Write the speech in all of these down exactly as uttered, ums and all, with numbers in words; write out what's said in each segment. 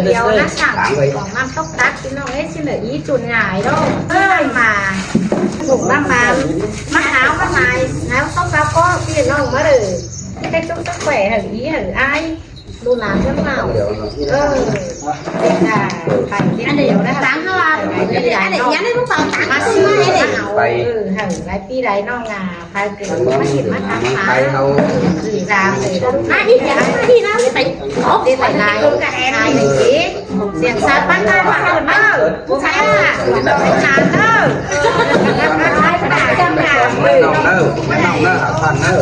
Điêu ꞌnạ săng, ꞌcóng ꞌnặm tốc tắt ꞌpi ꞌnọng ới, ꞌchí nả ꞌí chun ngải ꞌló. ꞌChớ ꞌmá, ꞌcọ ꞌmá, ꞌmá ꞌmá hảu ꞌmá mai, hảu tốc tắt ꞌcọ ꞌpi ꞌnọng ꞌmá đảy ꞌtếng ꞌsúm sứk khỏe hảư ꞌí hảư ải. ꞌLụk ꞌlán ꞌmắn ꞌmá. Ờ. Tiết ꞌnạ, phải tiết điêu ꞌnạ. Táng ꞌnọ, ꞌnị ꞌnị ꞌnị ꞌlụk táng ꞌmắn ꞌmá ꞌnị. Ờ, hảư lai ꞌpi lai ꞌnọng ꞌnạ. Phải kể ꞌmá ꞌhịt ꞌmá táng ꞌmá. Phải hảư. Ờ, gửi ra để ꞌmá ꞌhịt ꞌnị ꞌnị ꞌnị ꞌnị. Ốc, tiết lai lai. Lai ꞌnị. Siêng sa ꞌpắn ꞌnạ ꞌmá ꞌnạ. Bố khái ꞌnạ. Bố khái ꞌnạ. Bố khái ꞌnạ. ꞌMắn ꞌnọng ꞌnạ, ꞌmắn ꞌnọng ꞌnạ, hảư ꞌphắn ꞌnạ.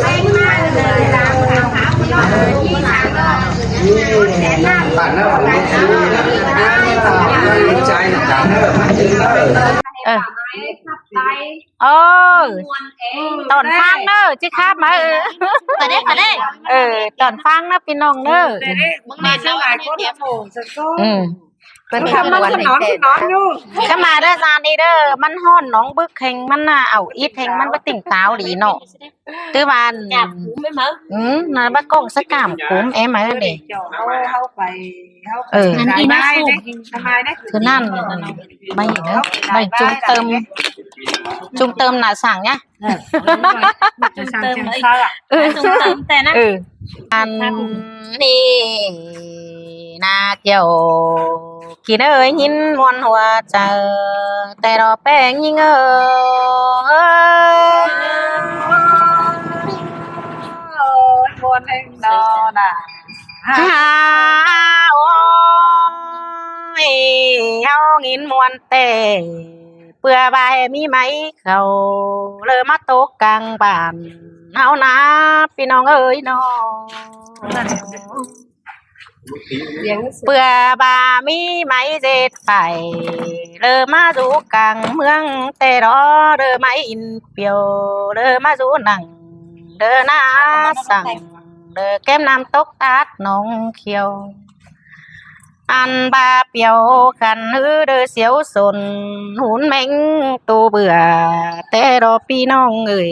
ꞌPhắn ꞌnạ, ꞌphắn ꞌnạ, ꞌphắn ꞌnạ. Con trai ꞌnạ, ꞌphắn ꞌnạ. Ờ. Ờ. Tỏn ꞌphắng ꞌnớ, ꞌchí khắp ꞌmá. Phải đấy, phải đấy. Ờ, tỏn ꞌphắng ꞌnớ, ꞌpi ꞌnọng ꞌnớ. Ừ. ꞌPứng khắp ꞌmắn ꞌnón, ꞌnón ꞌnụ. Khắp ꞌmá đé ꞌdan đi đé, ꞌmắn ꞌhọn ꞌnóng bứk ꞌhêng, ꞌmắn ꞌnạ au ít ꞌhêng, ꞌmắn báu tỉnh táo đi ꞌnọ. Tứ ꞌva, ừ, ꞌnạ báu ꞌcóng sa cảm cúm em ꞌmá đê. Ờ. Ꞌnặn đi ꞌnạ. Thứ ꞌnặn, ꞌmá, ꞌmá trung tâm, trung tâm ꞌnạ săng ꞌnhá. Ờ, đúng rồi. Trung tâm ấy. Sao ạ? Ừ. Trung tâm tên á. Ừ. Ăn đi na kiểu kia ơi nhìn muôn hoa trời, tay đó beng nhìn ơi. Ôi, muôn hình đó nè. Ha, ôi, hao nhìn muôn tê. Bưa bai ꞌmí ꞌmạy khảu, ꞌlơ ꞌmá tốc cang bản, ꞌháu ꞌnạ ꞌpi ꞌnọng ới ꞌnọ. Bưa ba ꞌmí ꞌmạy ꞌdệt phải, ꞌlơ ꞌmá dú cang ꞌmướng ꞌtẹ đó, ꞌlơ ꞌmạy in piêu, ꞌlơ ꞌmá dú nẳng, ꞌlơ ꞌnạ săng, ꞌlơ kém ꞌnặm tốc tát ꞌnọng khiêu. Ăn ba piêu khăn ꞌhứ ꞌlơ siêu sôn, hún ꞌmếng tô bưa, ꞌtẹ đó ꞌpi ꞌnọng ới,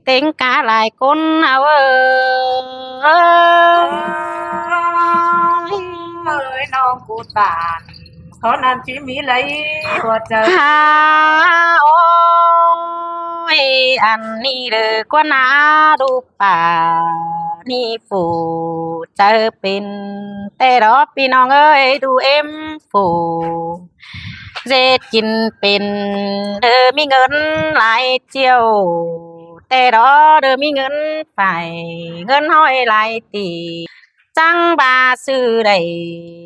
ꞌtếng cá lai ꞌcốn hảư ơi. Ơi, ꞌnọng cút bản, khó năn ꞌchí ꞌmí ꞌlới hua chaư. Ha, ôi, ăn ꞌnị ꞌlơ ꞌquá ꞌnạ đu pá ꞌnị phủ, chaư pên ꞌtẹ đó ꞌpi ꞌnọng ới, đu êm phủ. ꞌDệt kin pên, ꞌlơ ꞌmí ꞌngớn lai triệu, ꞌtẹ đó ꞌlơ ꞌmí ꞌngớn phải, ꞌngớn ꞌhọi lai tỉ. Chắng ba sư đảy,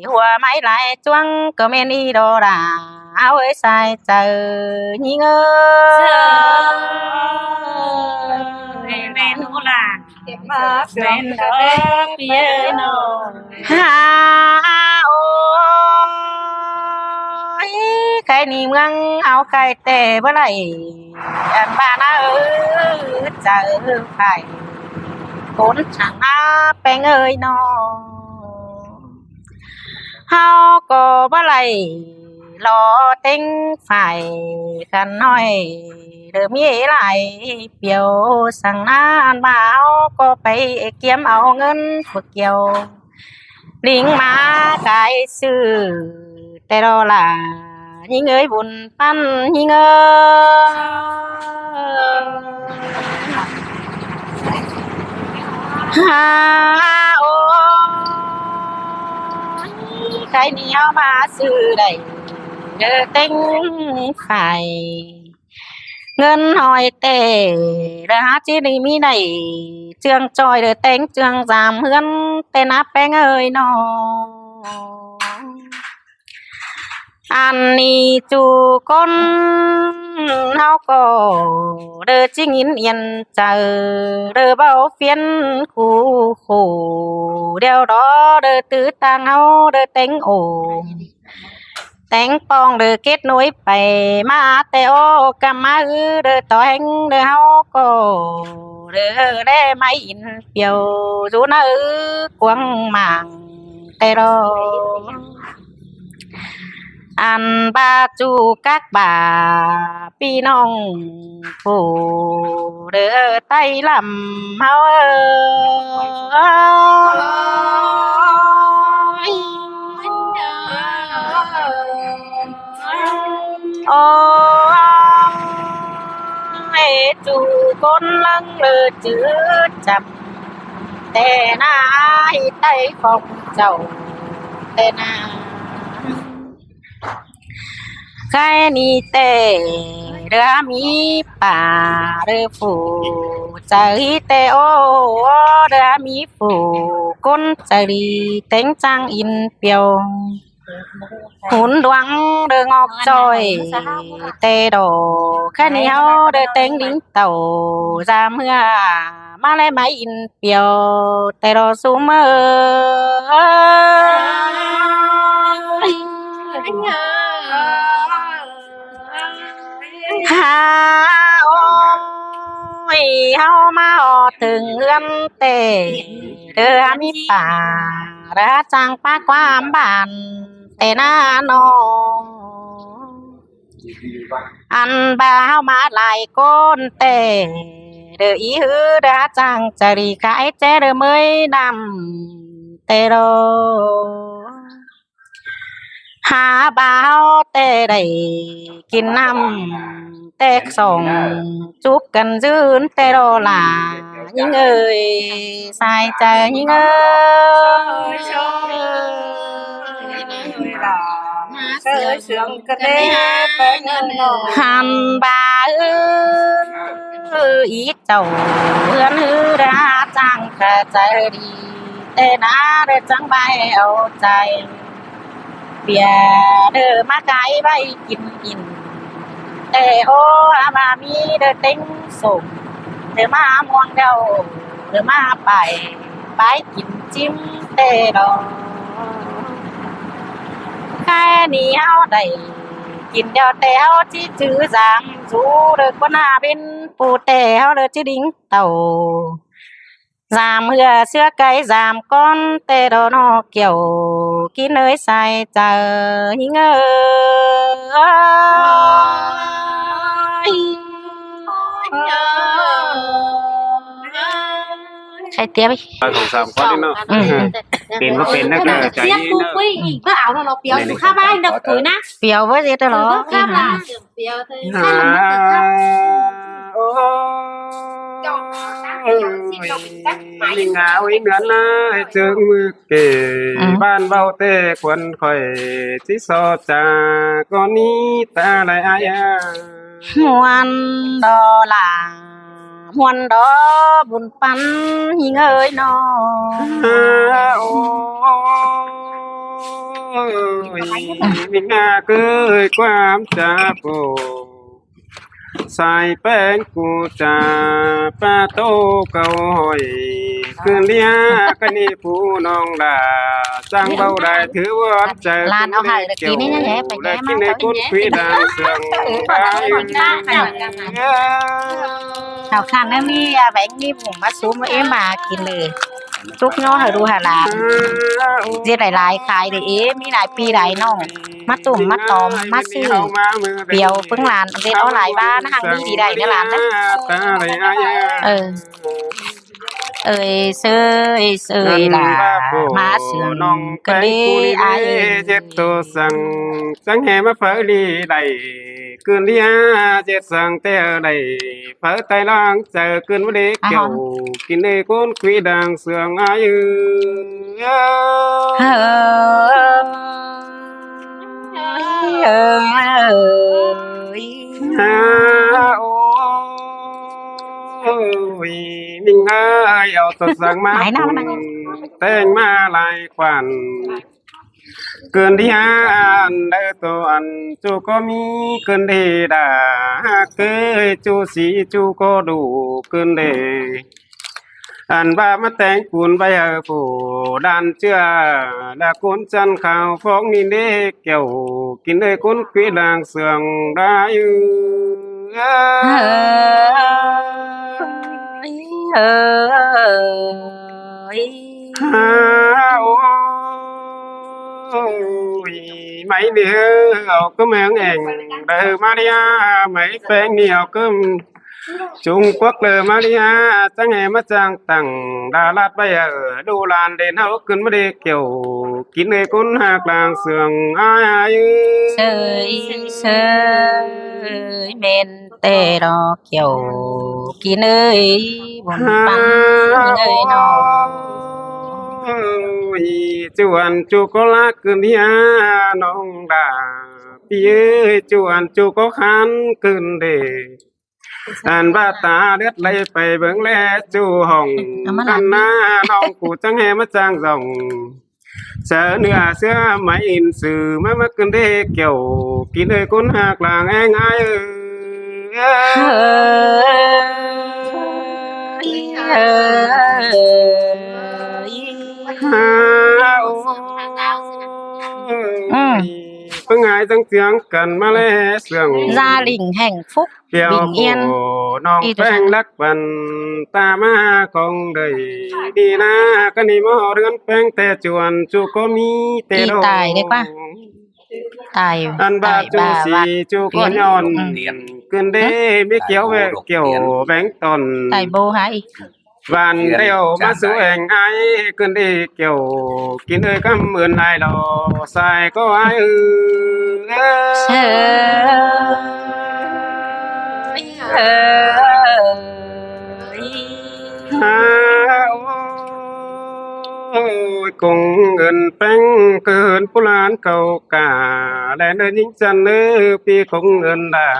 hua ꞌmạy lai chuang, ꞌcọ ꞌmen ꞌnị đó đa, hảư ới sai chaư, ꞌnhính ơi. Ơi, ꞌmen ꞌhụ đa. Ơ, pi ơi ꞌnọ. Ha, ôi, khay ꞌnị ꞌmướng hảư khay ꞌtẹ báu đảy, ăn ba ꞌnạ ới, chaư phải, ꞌcốn chắng ꞌnạ ꞌpéng ơi ꞌnọ. Hảư ꞌcọ báu đảy, lo ꞌtếng phải, khăn ꞌnọi, ꞌlơ ꞌmí lai piêu, săng ꞌnạ ăn ba hảư ꞌcọ pay kiêm au ꞌngớn phủ kiêu. Lính ꞌmá cai sư, ꞌtẹ đó là, ꞌnhính ơi bun ꞌpắn ꞌnhính ơi. Ha, ôi, khay ꞌnị hảư ꞌmá sư đảy, ꞌlơ ꞌtếng phải. ꞌNgớn ꞌhọi ꞌtẹ, ꞌlơ hák ꞌchí ꞌnị ꞌmí đảy, ꞌchương ꞌchoi ꞌlơ ꞌtếng ꞌchương dam ꞌhướn, ꞌtẹ ꞌnạ ꞌpéng ơi ꞌnọ. Ăn ꞌnị ꞌchu ꞌcốn hảư ꞌcọ, ꞌlơ ꞌchí ꞌnghín yên chaư, ꞌlơ báu phiến khu khổ, điêu đó ꞌlơ tứ ꞌtáng hảư, ꞌlơ ꞌtếng ổ. Téng pong đơ kết nối pay ꞌmá ꞌtẹ ꞌcắm ꞌmá ư đơ tói ꞌhêng đơ hảư ꞌcọ đơ đé ꞌmạy in piêu dú ꞌnạ ư cuông mảng ꞌtẹ đó. Ăn ba ꞌchu các bà ꞌpi ꞌnọng phủ đơ tay lắm hảư ơi. Ôi, ꞌchu ꞌcốn ꞌlớng ꞌlơ chứ chăm, té ꞌna ꞌhị ꞌTáy khong chảu, té ꞌna. Khay ꞌnị té, ꞌlứa ꞌmí pả, ꞌlứa phủ, chaư ꞌhị té ꞌô, ꞌlứa ꞌmí phủ, ꞌcốn chaư đi, téng ꞌchang in piêu. Hún đuang đơ ngọc choi, té đo, khay ꞌnị ꞌháu đơ téng đính tàu, dam ꞌhưa, ꞌmá ꞌlé ꞌmá in piêu, té đo sú mơ. Ha, ôi, ꞌháu ꞌmá ꞌhọt ꞌtướng ꞌhướn té, đơ ꞌmí pả, đơ ꞌchang pá ꞌquám bản, té ꞌna ꞌnọ. Ăn ꞌva ꞌháu ꞌmá lai ꞌcốn té, đơ ꞌí ꞌhứ đơ ꞌchang chaư đi khái ché đơ ꞌmới ꞌnặm, té đo. Ha ꞌva ꞌháu té đảy kin ꞌnặm, té song, chúc căn dưn té đo lả, ꞌnhính ơi, sai chaư ꞌnhính ơi. Hăn ꞌva ư, ꞌí chảu ꞌhướn ꞌhứ đa ꞌchang khả chaư đi, té ꞌna đơ ꞌchang bai au chaư. Pia đơ ꞌmá cai bai kin in. Té ꞌhô ha ꞌva ꞌmí đơ téng sôm. Đơ ꞌmá muông đeo. Đơ ꞌmá bai. Bai kin chim té đo. Khay ꞌnị ꞌháu đảy. Kin đeo té ꞌháu ꞌchí chứ dam. Dú đơ ꞌcốn ha bên. Pú té ꞌháu đơ ꞌchí đính tàu. Dam ꞌhưa ꞌsứa cai dam ꞌcốn té đo ꞌnọ kiẻo kin ơi sai chaư ꞌnhính ơi. Khay tiệp. Ba song sam ꞌcốn đi ꞌnọ. Ừ. Pên ꞌmá pên ꞌnớ ꞌcọ chaư ꞌnhính ꞌnớ. Bác áo nó, nó piếu, này, chú này, khắp ai đọc túi ꞌnớ. Piếu bớt gì đó lỏ. Khắp ai. Hả? Ôi, ôi, ngáo ý ngắn ơi, chướng mưa kể, ừ, ban bao tê quần khỏi, chỉ so cha con ý ta lại ai à. Hoan đó là, hoan đó buồn pắn ꞌnhính ơi nó. À, ôi, mình ngà cưới quán trà bồ. Sai pén cu cha pa tô câu hỏi. Cứ lia cái ni phú nong đà. Sang bao đại thứ vớt trời. Lan ao hại là kín nhé, nhé, phải nhé, kín mang này khẩu cốn nhé. Quý đang sương. Khảo khăn nó mi, à, bánh mi mùng mắt xuống mà em mà kín lì. Chúc nhau hả đu hả là. Diệt đại lai khai để em, mi đại pi đại nong. Má tủm, má tóm, má sư. Piêu, pứng lan, dê nó lai ba, nó hăng đi đi đảy nó lan đấy. Ừ. Ơi, sơi, sơi là má sương cơn đi ai. Chết tô săng, trắng hè má phở đi đảy, cơn đi á, chết săng tê đảy. Pháo tay lăng, chào cơn bão đi. À, kiểu hả? Kín đây cốn quỹ đang sương ai ư. Ơi, ơi, ơi. À, ôi, mình ơi, ao tật sáng má. Mãi nào mà. Tên má lai khoản. Cơn đi ăn đỡ tô ăn, chú có mi cơn đi đã, cứ chú sĩ chú có đủ cơn đi. Ăn ba mắt tén cuốn bay hờ phủ đàn chưa, là cuốn chăn khao phóng ni đế kiểu, kín nơi cuốn quỹ làng sương đã ư. Ơi, ơi. Ha, ôi, máy đi hư, ao cơm hương ảnh, đời Maria, máy pheng đi ao cơm. Trung Quốc lơ Malaysia, chắng hê ꞌmá chang tẳng Đà Lạt ꞌvạy, ơ, ꞌlụk ꞌlan đen ꞌháu ꞌcứn ꞌmá đê kiẻo kin ơi ꞌcốn ꞌhặc lăng sương ai ai ơi. Sơi, sơi, ꞌmen ꞌtẹ ꞌló kiẻo kin ơi, bun păng kin ơi ꞌnọ. Ôi, ꞌchu ăn ꞌchu ꞌcọ ꞌlạ ꞌcứn ꞌhia ꞌnọng đa. ꞌPi ơi, ꞌchu ăn ꞌchu ꞌcọ khăn ꞌcứn đê. Ăn ꞌva ta ꞌlượt lay pay bớng ꞌlé ꞌchu hỏng. Ăn ꞌna ꞌnọng ꞌcú chắng hê ꞌmá chang dỏng. Saư ꞌnưa ꞌsứa ꞌmạy in sư ꞌmá ꞌmá ꞌcứn đê kiẻo kin ơi ꞌcốn ꞌhặc lăng eng ai ơi. Ôi. Ơ. ꞌPứng ai chắng ꞌchương căn ꞌmá ꞌlé sương. Gia đình hạnh phúc, bình yên. ꞌNọng Peng lắc băn ta ꞌmá khong đảy đi ꞌna, ꞌcắn đi ꞌmá ꞌhọt ꞌhướn Peng ꞌtẹ ꞌchu ăn ꞌchu ꞌcọ ꞌmí ꞌtẹ ꞌló. Tài đấy quá. Tài, ăn ꞌva tài ꞌchu bà sí vặt ꞌchu ꞌcọ Tiến. Nhọn. Ư. ꞌCứn đê ꞌmí kiẻo ꞌvẹ kiẻo ꞌvén tỏn. Tài bố hả? Vàn đeo ꞌmá sú eng ai ꞌcứn đê kiẻo kin ơi ꞌcắm ươn lai lo sai ꞌcọ ai ơi. Sơi, ơi. Ôi, ꞌcốn ươn Peng ꞌcốn pu ꞌlan cáu cả ꞌlẹ ꞌnớ ꞌnhính chăn ꞌnớ ꞌpi ꞌcốn ươn đa.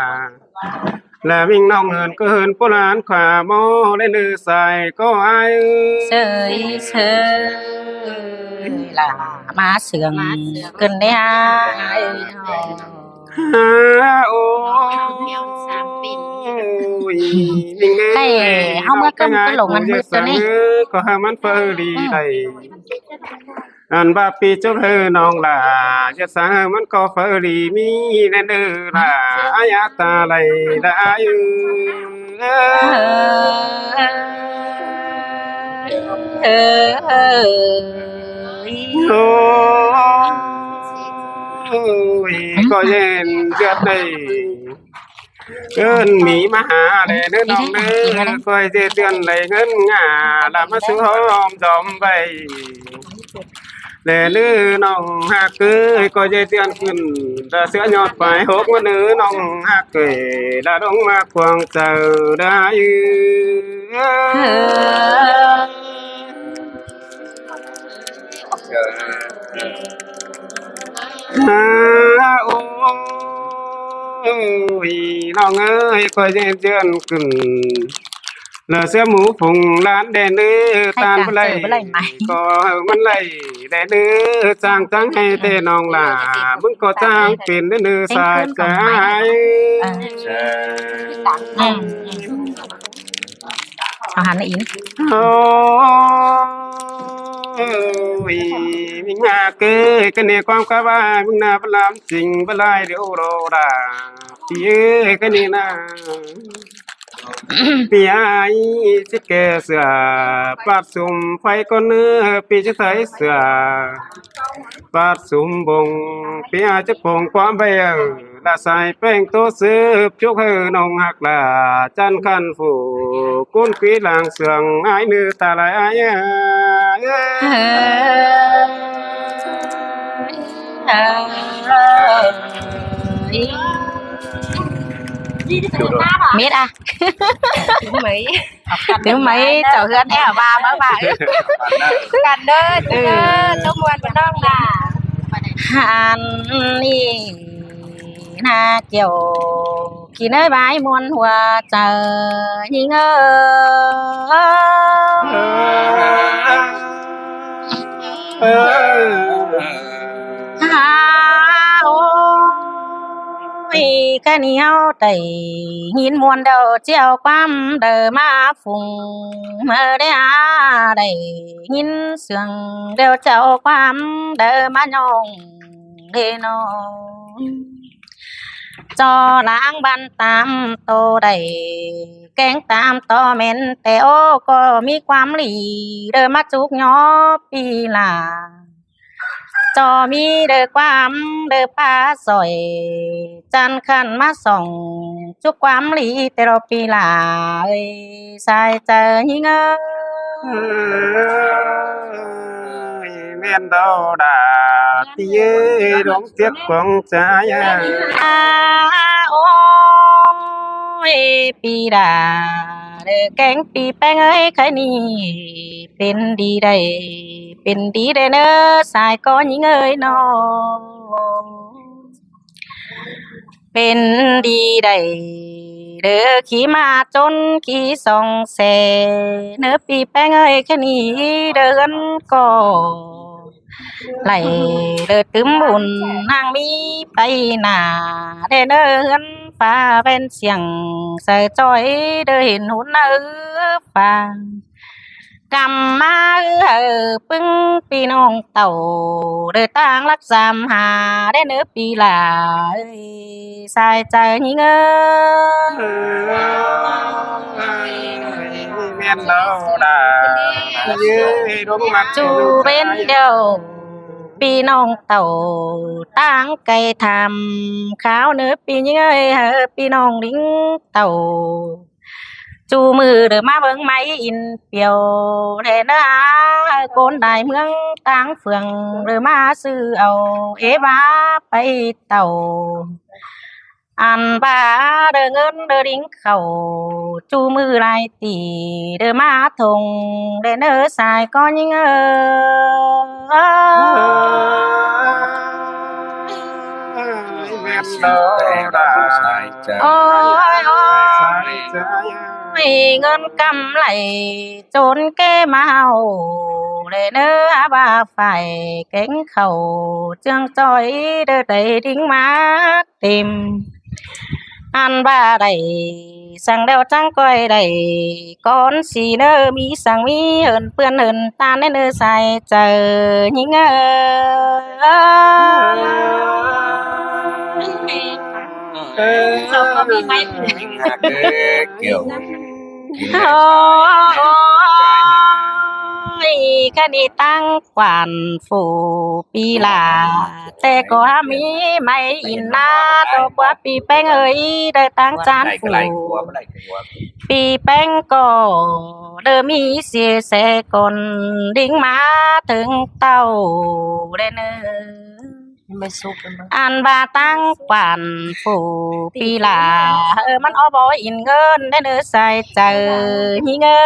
Lẹ ꞌmính ꞌnọng ươn ꞌcốn pu ꞌlan khua ꞌmo ꞌlẹ ꞌnớ sai ꞌcọ ai ơi. Sơi, sơi, ꞌlạ ꞌmá sương ꞌcứn đê ai ơi. Hả, ôi. Ôi, ꞌmính ꞌnớ. Hay, ꞌháu ꞌmá ꞌcắm cái lồng ăn mưt ꞌtô ꞌnị. ꞌCọ hả ꞌmắn phaư đi đảy. Ăn ꞌva ꞌpi chốc ꞌhứ ꞌnọng lả, ꞌdệt sáng ꞌhứ ꞌmắn ꞌcọ phaư đi ꞌmí ꞌnẹ ꞌnớ lả, ai á ta lay lả ai ơi. Ôi, ꞌcọ ꞌdệt ꞌdệt đảy. ꞌCứn ꞌmí ꞌmá hả ꞌlẹ ꞌnớ ꞌnọng ꞌnớ, ꞌcoi ꞌdệt ꞌdệt đảy ꞌngớn ngả, lả ꞌmá sú hóm dóm ꞌvạy. ꞌLẹ ꞌnớ ꞌnọng ꞌhặc ơi, ꞌcoi ꞌdệt ꞌdệt ꞌcứn, lả ꞌsứa nhọt pay hốc ꞌmá ꞌnớ ꞌnọng ꞌhặc ơi, lả ꞌlống ꞌmá quảng chaư đa ư. Hả, ôi, ꞌnọng ơi, ꞌcoi ꞌdệt ꞌdệt ꞌcứn. Lả ꞌsứa mú phung ꞌlan đen ư, tan bơ lay, ꞌcọ ꞌmắn lay đen ư, chang chắng hay ꞌtẹ ꞌnọng lả, ꞌmứng ꞌcọ chang pên đen ư, sai sai. Ơ. Au hẳn in. Ôi, ꞌmính ꞌhặc ơi, ꞌcắn ꞌnị ꞌquám cá ꞌva, ꞌmứng ꞌna bá lăm chính bá lai điêu đô đa. ꞌPi ơi, ꞌcắn ꞌnị ꞌna. ꞌPi ai, ꞌchí kẻ sửa, ꞌpạt sum phay con ꞌnớ, ꞌpi ꞌchí thái sửa. ꞌPạt sum bông, ꞌpi ai ꞌchí bông ꞌquám ꞌvạy ơ. Lả sai Peng ꞌtố sứp, chúc ꞌhứ ꞌnọng ꞌhặc lả chăn khăn phủ, ꞌcốn ꞌquí lăng sương ai ꞌnớ ta lai ai ơ. Mết à? Mấy. Nếu mấy cháu hứa theo ba bác bạn. Cắn đơn, ừ. Tớ muốn con đong là. Hẳn ꞌnị ꞌna kiẻo kin ơi bái muôn hua chaư ꞌnhính ơ. Hả, ôi, ꞌcắn ꞌnị ꞌháu đảy ꞌnghín muôn đaư ꞌchiêu ꞌquám đaư ꞌmá phung ꞌmưa đé hả, đảy ꞌnghín sương đaư ꞌchiêu ꞌquám đaư ꞌmá ꞌnhọng đé ꞌnọ. ꞌCho lăng băn tam tô đảy, kéng tam tô ꞌmen ꞌtẹ ꞌcọ ꞌmí ꞌquám đi, đaư ꞌmá chúc ꞌnhó ꞌpi lả. ꞌCho ꞌmí đaư ꞌquám đaư ꞌpá sỏi, chăn khăn ꞌmá sỏng ꞌchu ꞌquám đi ꞌtẹ ꞌlo ꞌpi ꞌla ơi, sai chaư ꞌnhính ơi. Ơi, ꞌmen đaư đa ꞌpi ơi, đón tiếp con trai à. À, ôi, ꞌpi ꞌla, đơ kéng ꞌpi ꞌpéng ơi, khái ꞌnị pên đi đảy, pên đi đảy ꞌnớ, sai ꞌcọ ꞌnhính ơi ꞌnọ. Pên đi đảy, đơ ꞌkhí ꞌmá ꞌchốn ꞌkhí song se, ꞌnớ ꞌpi ꞌpéng ơi, khái ꞌnị đơ ꞌhướn ꞌcọ đảy, đơ tứm ꞌhụn ꞌnáng ꞌmí pay nả, đe ꞌnớ ꞌhướn ꞌphạ ꞌvén siêng, sai ꞌchoi đơ hên ꞌhụn ꞌnớ ꞌphạ. Căm ꞌmá ư hảư ꞌpứng ꞌpi ꞌnọng tảu, đơ ꞌtáng lắc dăm ha, đe ꞌnớ ꞌpi ꞌla ơi, sai chaư ꞌnhính ơi. ꞌMen đaư đa ꞌpi ơi, đón ꞌmặc ꞌchu ꞌchu bên đeo, ꞌpi ꞌnọng tảu ꞌtáng cai tham, kháo ꞌnớ ꞌpi ꞌnhính ơi, hảư ꞌpi ꞌnọng đính tảu. ꞌChu ꞌmự đơ ꞌmá bớng ꞌmạy in piêu, đe ꞌnớ hả, ꞌcốn đai ꞌmướng ꞌtáng phường, đơ ꞌmá ꞌsứ au ế ꞌva pay tảu. Ăn ꞌva đơ ꞌngớn đơ đính khảu, ꞌchu ꞌmự lai tỉ đơ ꞌmá thong, đe ꞌnớ sai ꞌcọ ꞌnhính ơi. Ôi, ôi, ôi, ꞌngớn ꞌcắm đảy ꞌchốn ké ꞌmá ꞌhụ, đe ꞌnớ hả, ꞌva phải kéng khảu ꞌchương ꞌchoi đơ đảy đính ꞌmá tìm. Ăn ꞌva đảy săng đeo chắng ꞌcoi đảy, ꞌcốn ꞌsị ꞌnớ ꞌmí săng ꞌmí hên ꞌpươn hên ꞌtan ꞌnớ, sai chaư ꞌnhính ơi. Ôi, khái ꞌnị ꞌtáng quản phủ ꞌpi ꞌla, ꞌtẹ ꞌcọ hả ꞌmí ꞌmạy in ꞌná, ꞌtọ ꞌquá ꞌpi ꞌpéng ơi, đơ ꞌtáng chán phủ ꞌpi ꞌpéng ꞌcọ, đơ ꞌmí sia se cón đính ꞌmá ꞌtếng tảu đe ꞌnớ. Ăn ꞌva ꞌtáng quản phủ ꞌpi ꞌla, ơ, ꞌmắn ók bói in ꞌngớn đe ꞌnớ, sai chaư ꞌnhính ơi.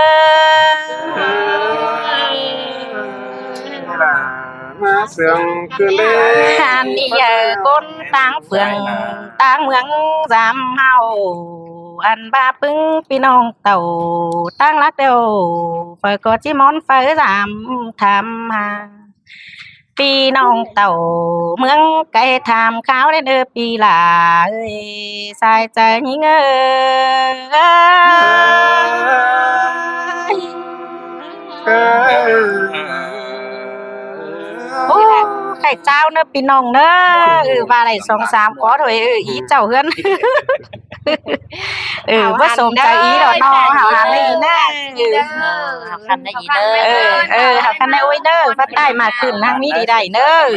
ꞌMá sương ꞌcứn đê. Ăn ꞌnị, ơ, ꞌcốn ꞌtáng phường ꞌtáng ꞌmướng dăm ꞌháu, ăn ꞌva ꞌpứng ꞌpi ꞌnọng tảu ꞌtáng lắc đeo, phaư ꞌcọ ꞌchí ꞌmón phaư dăm tham ha. ꞌPi ꞌnọng tảu ꞌmướng cai tham kháo đe ꞌnớ ꞌpi ꞌla ơi, sai chaư ꞌnhính ơi. Ô, khải ꞌcháo ꞌnớ ꞌpi ꞌnọng ꞌnớ. Ừ, ꞌva đảy song sam có thôi, ừ, í chảu ꞌhướn. Ừ, báu sôm chaư í đỏ ꞌnọ, hảư hẳn đảy ꞌnớ. Hảư hẳn đảy ꞌnớ. Ừ, ừ, hảư hẳn đảy ôi ꞌnớ, phát tài mà khửn hăng ꞌmí đi đảy ꞌnớ.